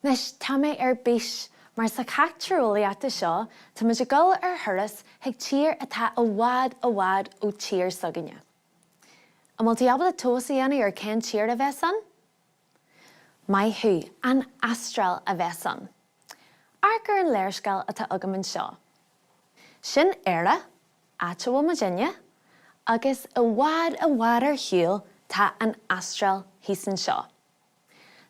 Anois, tá mé ar bís, mar sa cheacht tíreolaíochta seo, tá muid ag dul ar thuras chuig tír atá i bhfad, i bhfad ó tír s'againne. An bhfuil tú ábalta tomhas a dhéanamh ar cén tír a bheas ann? Maith thú, an Astráil a bheas ann. Amharc ar an léarscáil atá agam anseo. Sin Éire, áit a bhfuil muidinne, agus i bhfad, i bhfad ar shiúl tá an Astráil thíos anseo.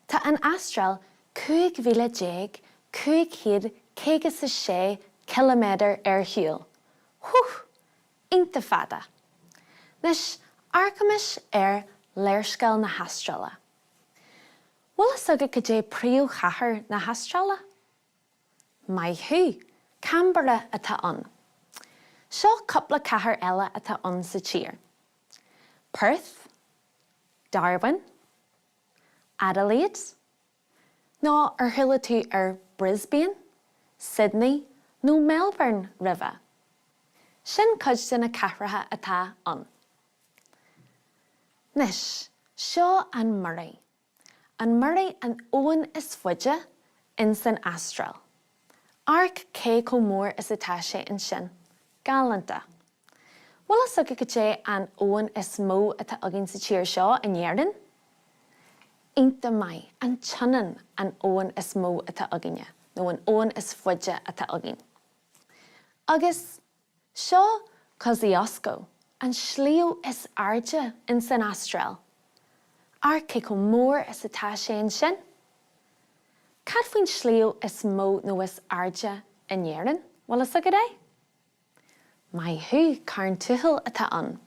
Tá an Astráil 15,556 ciliméadar ar shiúl. Whew! Iontach fada. Anois, amharcaimis ar léarscáil na hAstráile. Bhfuil fhios agat cad é príomhchathair na hAstráile? Maith thú! Canberra atá ann. Seo cúpla cathair eile atá ann sa tír. Perth, Darwin, Adelaide, nó ar chuala tú ar Brisbane, Sydney nó Melbourne roimhe? Sin cuid de na cathracha atá ann. Anois, seo an Murray. An Murray an abhainn is faide ins an Astráil. Amharc cé chomh mór is atá sé ansin. Galánta. Bhfuil fhios agat cad é an abhainn is mó atá againn sa tír seo, in Éirinn? Iontach maith, an tSionainn an abhainn is mó atá againne, nó an abhainn is faide atá againn. Agus seo Kosciuszko, an sliabh is airde ins an Astráil. Amharc cé chomh mór is atá sé ansin. Cad faoin sliabh is mó nó is airde in Éirinn, bhfuil fhios agat é? Maith thú, Carn Tuathail atá ann.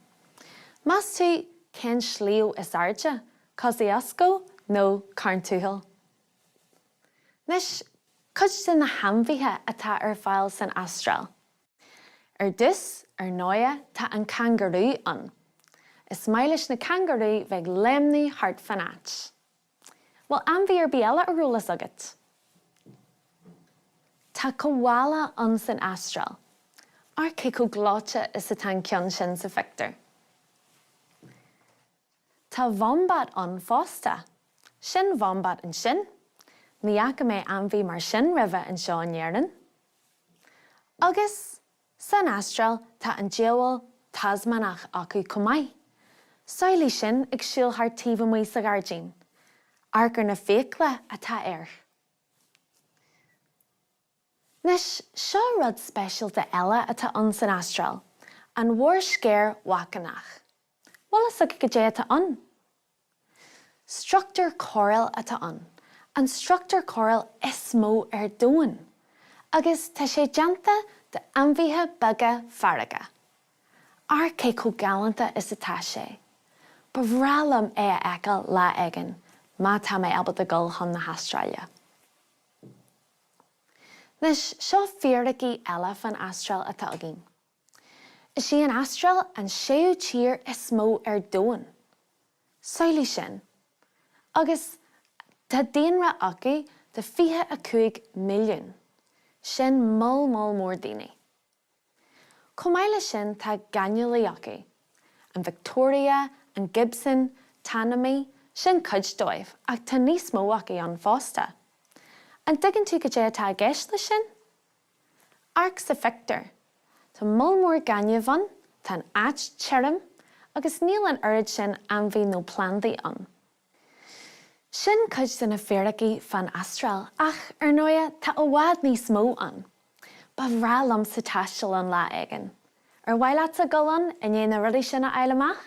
Meas tú cén sliabh is airde, Kosciuszko nó Carn Tuathail? Anois, cuid de na hainmhithe atá ar fáil san Astráil. Ar dtús, ar ndóighe, tá an cangarú ann. Is maith leis na cangarú bheith ag léimnigh thart fán áit. Bhfuil ainmhí ar bith eile ar eolas agat? Tá koala ann san Astráil. Amharc cé chomh gleoite is atá an ceann sin sa phictiúr. Tá vombat ann fosta. Sin vombat ansin. Ní fhaca mé ainmhí mar sin roimhe anseo in Éirinn. Agus San Astráil tá an diabhal Tasmánach acu chomh maith. Samhlaigh sin ag siúl thart taobh amuigh sa ghairdín. Amharc ar na fiacla atá air. Anois, seo rud speisialta eile atá ann san Astráil, an mhuirscéar bhacanach. Bhfuil fhios agat cad é atá ann? Struchtúr córail atá ann, an struchtúr córail is mó ar domhan, agus tá sé déanta d'ainmhithe beaga farraige. Amharc cé chomh galánta is atá sé. Ba bhreá liom é a fheiceáil lá éigin, má tá mé ábalta dul chun na hAstráile. Anois, seo fíricí eile fán Astráil atá againn. Is í an Astráil an séú tír is mó ar domhan. Samhlaigh sin. Agus tá daonra acu de 25 milliún. Sin moll moll mór daoine. Chomh maith leis sin tá gaineamhlaigh acu. An Victoria, an Gibson, Tanami, sin cuid dóibh ach tá níos mó acu ann fosta. An dtuigeann tú cad é atá i gceist leis sin? Amharc sa phictiúr. Tá moll mór gainimh ann, tá an áit tirim, agus níl an oiread sin ainmhí nó plandaí ann. Sin cuid de na fíricí fán Astráil, ach, ar ndóighe, tá i bhfad níos mó ann. Ba bhreá liomsa taisteal ann lá éigin. Ar mhaith leatsa dul ann i ndiaidh na rudaí sin a fháil amach?